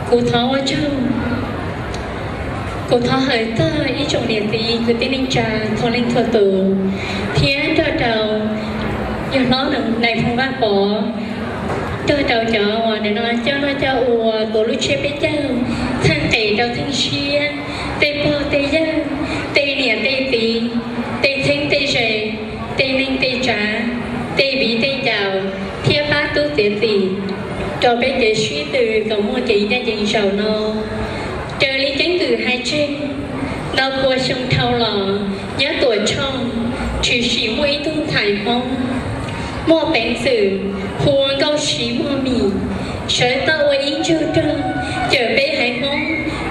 Kuv thov ua tsaug, kuv thov hawm txog ib tsoom niam txiv kwv tij neej tsa txhua leej txhua tus, thiab nrog rau yawg hlob Nais Phoo Vaj Pov, nrog rau cov uas nim no coj noj coj ua, tuav lub tsiab peb caug, txheej qes rau txheej siab, tej pog tej yawg, tej niam tej txiv, tej txheeb tej ze, tej neej tej tsav, tej viv tej ncaus, thiab pab tub txiav txim rau peb kev sib tw kom muaj kev ncaj ncees zaum no. Raws li keeb kwm hais tseg, ntau pua xyoo dhau los nyob Tuam Tshooj tshwm sim muaj ib tug ntxhais Hmoob muaj peev xwm hu ua Nkauj Siv Muaj Mis, sawv tau ua ib ntsug rog cawm peb haiv Hmoob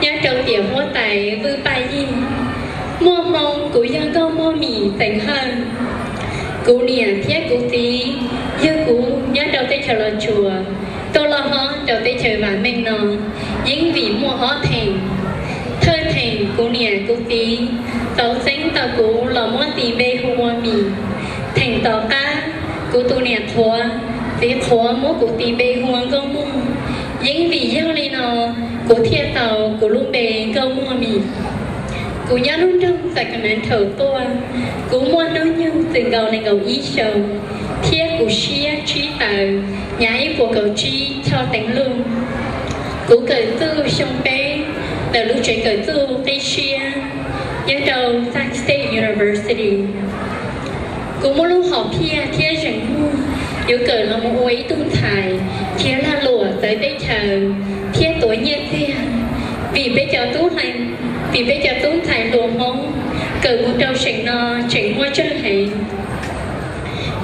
nyob rau tiam huab tais Vwj Paj Yig. Muaj hmoo kuv yog Nkauj Muaj Mis Xeem Hawj. Kuv niam thiab kuv txiv yug kuv nyob rau teb chaws Los Tsuas tuaj loj hlob rau teb chaws vam meej no, yeej vim muaj ob theem. Thawj theem kuv niam kuv txiv txauv xeeb tau kuv los muab tis npe hu ua Mis. Theem tom qab kuv tus niam qhuav, txiv qhuav muab kuv tis npe hu ua Nkauj Muaj. Yeej vim yog li no kuv thiaj tau kuv lub npe Nkauj Muaj Mis. Kuv nyob lub nroog Sacramento tuaj, kuv muaj hnub nyoog txwm nkaus nees nkaum ib xyoos, thiab kuv siab tsib taws, hnyav ib puas kaum tsib choj teev luj. Kuv kawm txuj xyoo peb ntawm lub tsev kawm txuj qib siab nyob rau Sac State University. Kuv muaj lub hom phiaj thiab zeem muag yuav kawm los mus ua ib tug ntxhais khiav lag luam txawv teb chaws thiab tuav nyiaj txiag, vim peb cov tub, vim peb cov tub ntxhais hluas Hmoob kawm mus rau seem no tseem muaj tsawg heev.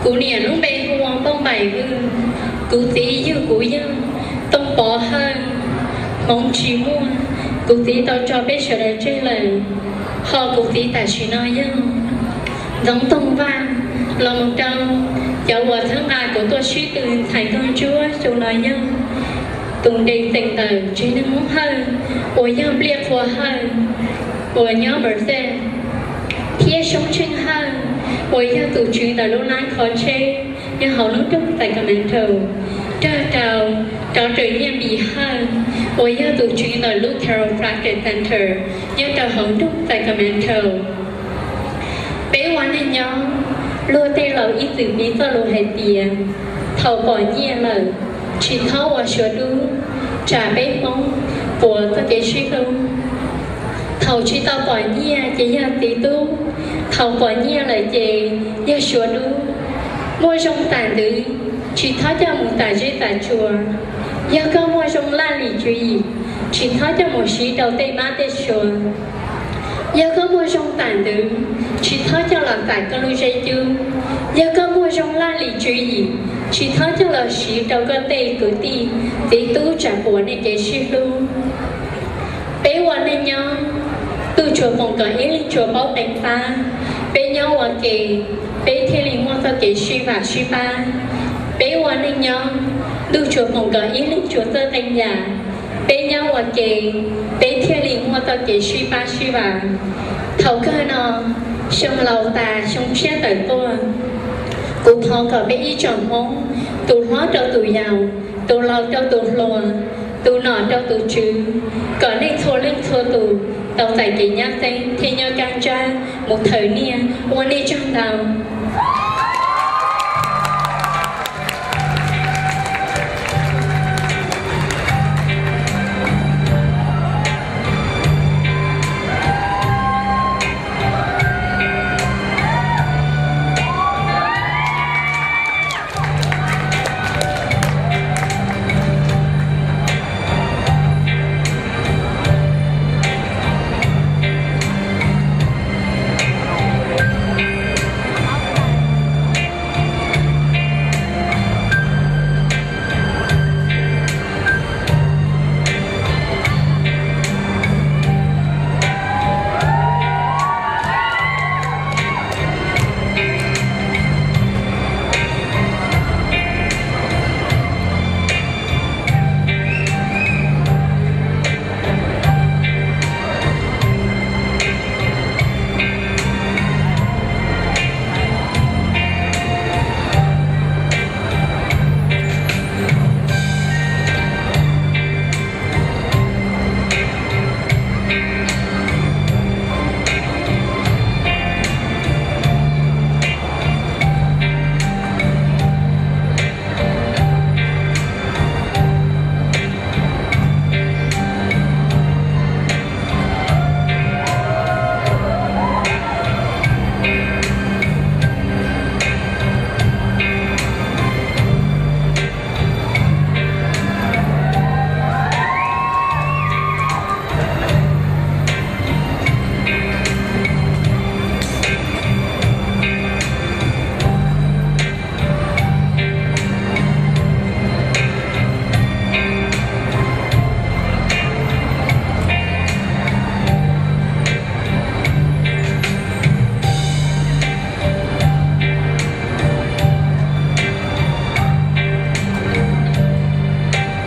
Kuv niam lub npe hu ua Npauj Npaim Vwj, kuv txiv yug kuv yog Tooj Pov Hawj, hmoov tsis muaj, kuv txiv tau tso peb sawv daws tseg lawm. Ho kuv txiv tam sim no yog Ntxoov Toog Vaj, los mus rau cov uas txhawb nqa kuv tuaj sib tw ntxhais nkauj ntsuab xyoo no yog tus nres xeem ntawm tsev neeg Hmoob Hawj uas yog Npliaj Qhua Hawj uas nyob Merced, thiab Soob Tsheej Hawj uas yog tus tswv ntawm lub lab kho tsheb nyob hauv lub nroog Sacramento, nrog rau Doctor Nyiaj Npis Hawj uas yog tus tswv ntawm lub Chiropractic Center nyob rau hauv nroog Sacramento. Peb ua neej nyob, luag tej laus ib txwm piv txoj lus hais tias, thaum pom nyiaj lawm, tsis txhob ua suav dub, tsam peb Hmoob puas txoj kev sib hlub. Thaum tsis tau pom nyiaj ces yog txiv tub, thaum pom nyiaj lawm ces yog suav dub. Muaj zoo tam ntwv, tsis txhob coj mus tam zeb tam tsua. Yog koj muaj zoo laj lim tswv yim, tsis txhob coj mus siv rau tej mab tej sua. Yog koj muaj zoo tam ntwv, tsis txhob coj los txais koj lub zeb cub. Yog koj muaj zoo laj lim tswv yim, tsis txhob coj los siv rau koj tej kwv tij, txiv tub tsam puas nej kev sib hlub. Peb ua neej nyob, ntuj tsuas foom kom ib leej tsuas paub qee pab. Peb nyob ua ke, peb thiaj li muaj txoj kev sib vam sib pab. Peb ua neej nyob, ntuj tsuas foom kom ib leej tsuas txawj qee yam. Peb nyob ua ke, peb thiaj li muaj txoj kev sib pab sib vam. Thaum kawg no, xyoo laus tas xyoo tshiab tawm tuaj, kuv thov kom peb ib tsoom Hmoob, tus hlob rau tus yau, tus laus rau tus hluas, tus nom rau tus tswv, kom nej txhua leej txhua tus tau txais kev nyab xeeb thiab nyob kaj ntsab mus thawm niaj, ua nej tsaug ntau.